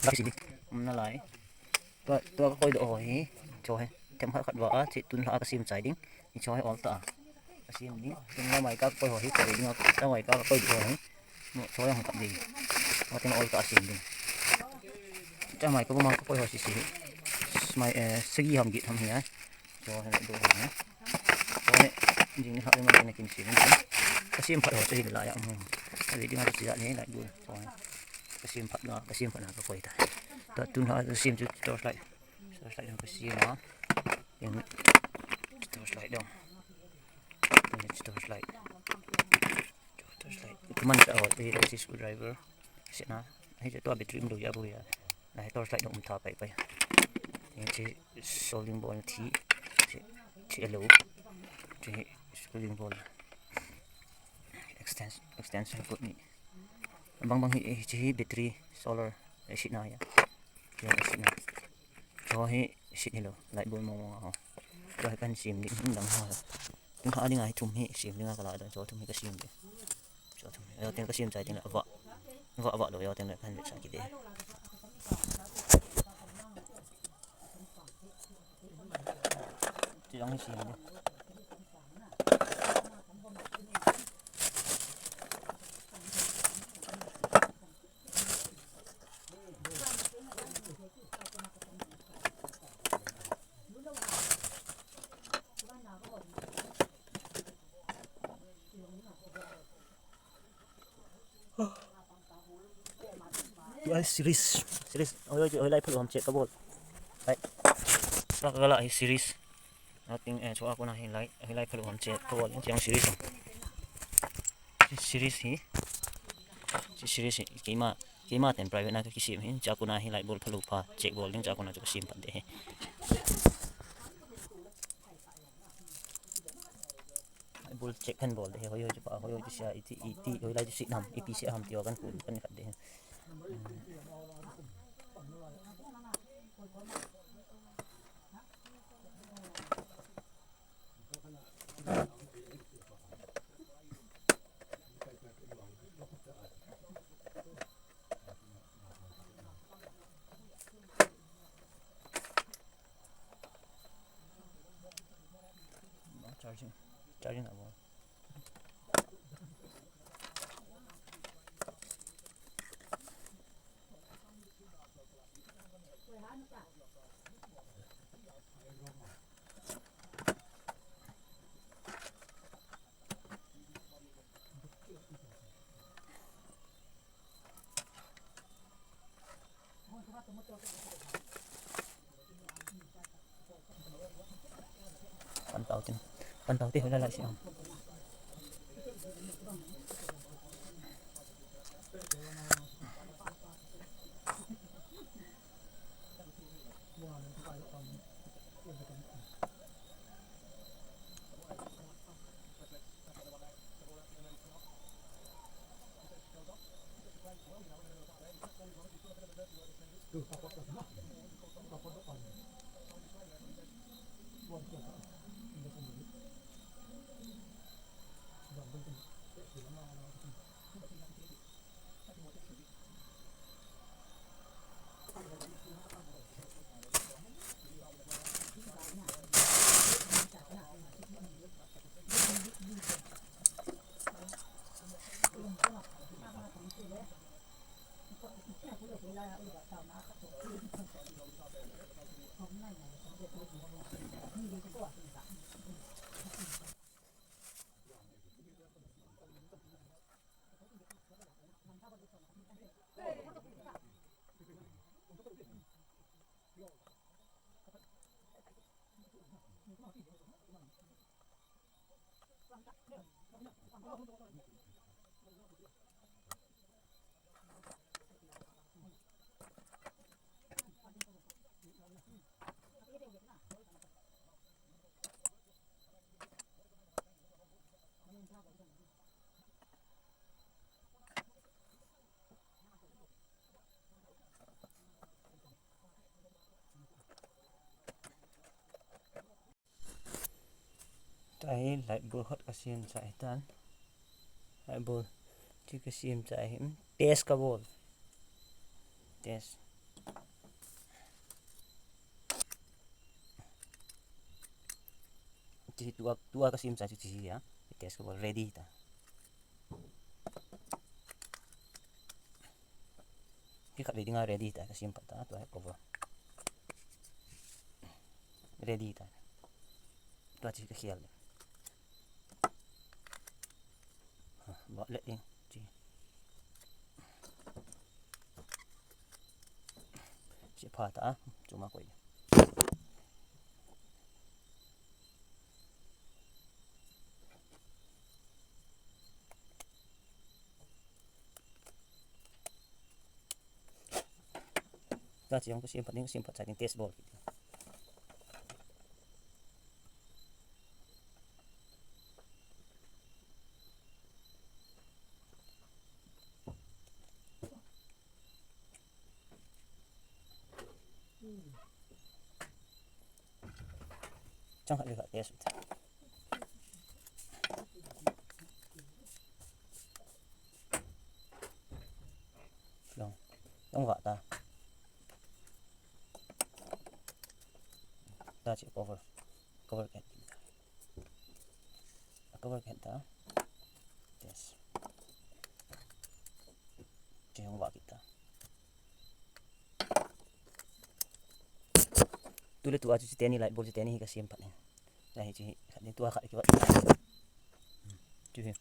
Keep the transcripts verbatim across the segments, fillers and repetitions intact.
Kasi di. Umna lai. Tua, tua kakoi doh ho hi. Cho hi. Themkhat khat va a, chi tun lha a kasem chai ding. Hi cho hi ol ta a. Kasem ding. Tun lha mai kakoi ho hi, koi ding a, ta mai kakoi doh ho hi. Mo, cho yang khat ding. Wa teng ol ta a sem ding. Cha mai ka bu mang kakoi ho sisi hi. Mai, eh, sagi ham git ham hi a. Cho hi lai doh ho hi. Cho hi. Jing ni khat ding ma na kin sem ding. Kasem phat ho chu hi lai a. Mo. Ka video ma chu chi a ni lai doh. Cho hi. Kasem phat na, kasem phat na kakoi ta. Tua tun lha kasem chu torchlight. Torchlight dong kasem a. Ding torchlight dong. Ding torchlight. Torchlight. Kaman cha ho, ding chi screwdriver. Sina. Hi cha tua battery um lou ya bo ya. Lai torchlight dong um tha pai pai. Ding chi soldering ball thi. Chi, chi alou. Chi soldering ball. Extens-, extension cord ni. Bang bang hi, hi, hi battery, solar, eh, sheet na ya. Hi sheet na. Cho hi sheet hilou, light bulb mong mong a ho. Cho hi kan sem ding, dang ho. Tun lha ding a hi thum hi, sem ding a kala dang, cho thum hi kasem ding. Cho thum hi, yo teng kasem chai teng la, va. Va, va lou, yo teng la kan ve sa kit e. Chi jong hi sem ding. Tua hi series, series. Hoi, hoi, hoi lai phalu ham check kabol. Lai. Sa kala hi series. Nothing, eh, chua kona hi lai, hi lai phalu ham check kabol. Yang series. Series hi. Series hi. Keima, keima ten private na kisem hi. Chua kona hi lai bol phalu pha check bol ding, chua kona chu kasem phat de hi. Bol check kan bol de, hoi hoi chu pa, hoi hoi chu sia, iti, iti, hoi lai chu si nam, ipi si ham ti kan ku, kan khat de. Charging, charging abo. Pan tau tin. Pan tau tin, hola la si ang. Tahi light bulb khat kasem chai tan. Light bulb chu kasem chai hi, hmm, test kabol. Test. Hiche hi tua, tua kasem chai chu hiche hi a. Test cover ready ta. Hi khatvei dinga ready ta, kasem phat ta, tua hi cover. Ready ta. Tua chu kakhel. Ha, ba le ding. Hiche. Hiche pha ta, chuma koi. Tua chu jong kasem phat ding, kasem phat chai ding test bol. Chang khat le khat test u te. Long. Long vah ta. Ta chu cover. Cover khen. Cover khen ta. Test. Chu hung vah kit ta. Tule tua chu chuteni light bulb chuteni hi kasem phat in. Lai hi chu hi khat in tua khat kivat. Chu hi.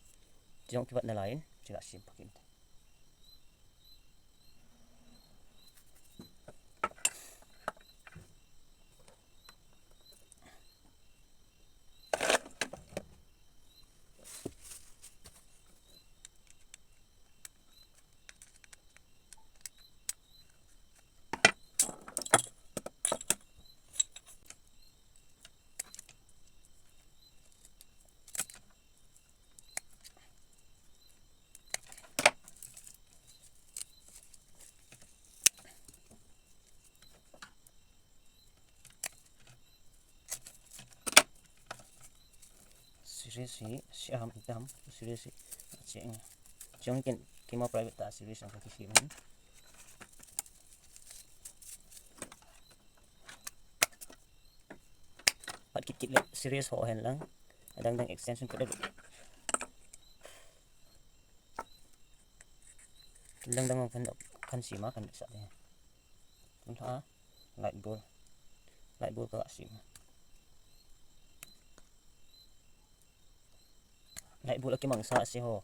Chu jong kivat nalai in, chu kasem phat in. Series hi, si ham, itam, series hi, cheng. Cheng ken, keima private a series ang kakisem. Phat kit kit le series ho hen lang. Adang dang extension put le. Dang dang kan, kan sema kan sa le. Tun ha light bulb. Light bulb ka sem. Light bulb a kimangsa ase ho.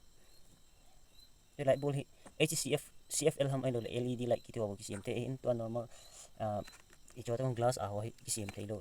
Chu light bulb hi H C F, C F L ham ahilou le L E D light kiti ho kisem thei in tua normal, ah, icho tang glass a ho hi kisem thei lou.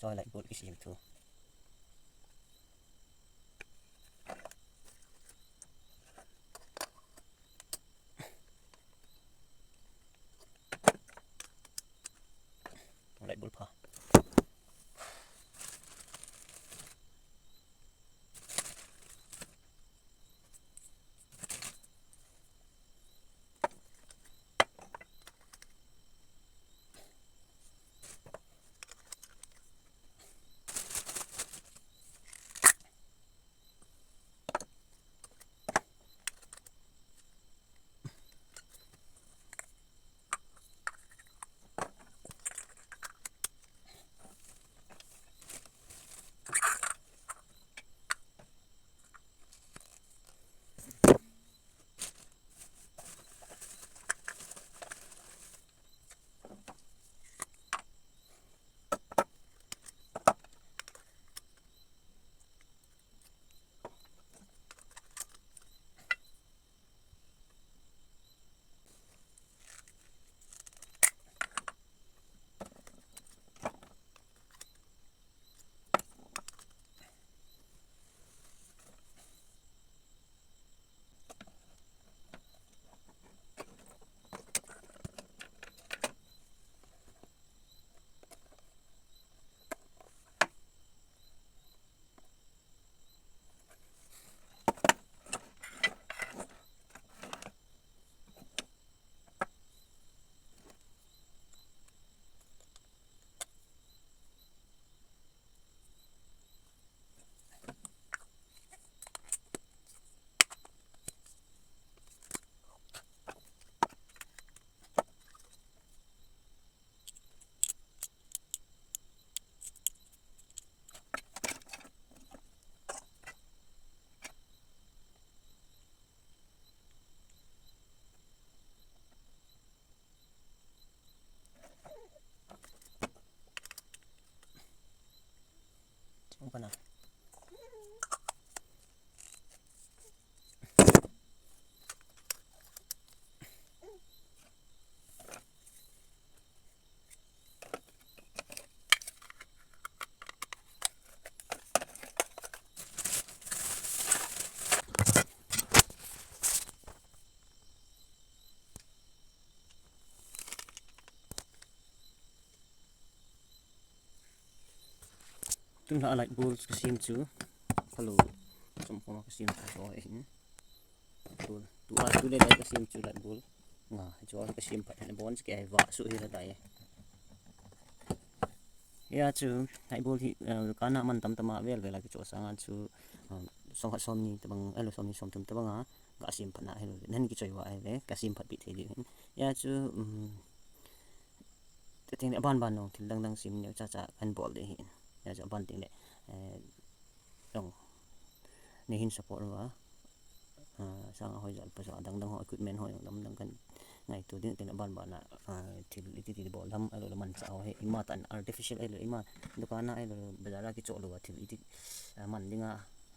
Choi light bulb kisem thu. Light bulb pha. Chung kana. Tun la light bulb kasem chu, hello, som koma kasem chu so hin. Tu, tu a, tu le light kasem chu light bulb. Nga, chu a kasem phat hin bon ke ai va su hi la dai. Ya chu light bulb hi, eh, kana man tam tam a vel vel a kicho sanga chu, um, som khat som ni tabang, elo som ni som thum tabang a, kasem phat na hi lo. Nan kichoi va ai le, kasem phat pi thei di hin. Ya chu, um, Te ting le aban ban jong thil dang dang sem neo cha cha kan bol de hin. Ya chu aban ting le, eh, jong nei hin support uva. Ah, sanga hoi jal pasa dang dang ho equipment ho jong dang dang kan ngaito ding, tin aban ban a, ah, thil iti ti bol dam ahilou le manchah ho hi ima tan artificial ahilou, ima dukan a ahilou bazar a kichoh lou a thil iti, ah, man ding a,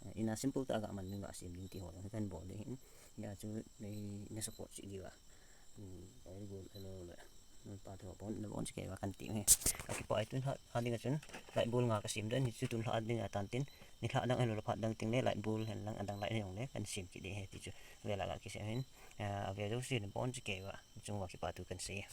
ah, ina simple tah a ga man ding a sem ding ti ho jong kan bol de hin. Ya chu nei, nei support cheh diu a. Hmm, very good. Hello le. Napa thu bon, nabon cheh kei uva kan ti e. Kakipah e. Tun lha, lha ding a chun light bulb nga kasem den, hichu tun lha ding a tan tin, nilhah dang ahilou le phat dang ting le light bulb hen lang adang light jong le kan sem kit ding ahi ti chu. Vel a ga kisei hin. Ah, ave jouse nabon cheh kei uva. Chung uva kipa thu kan sei e.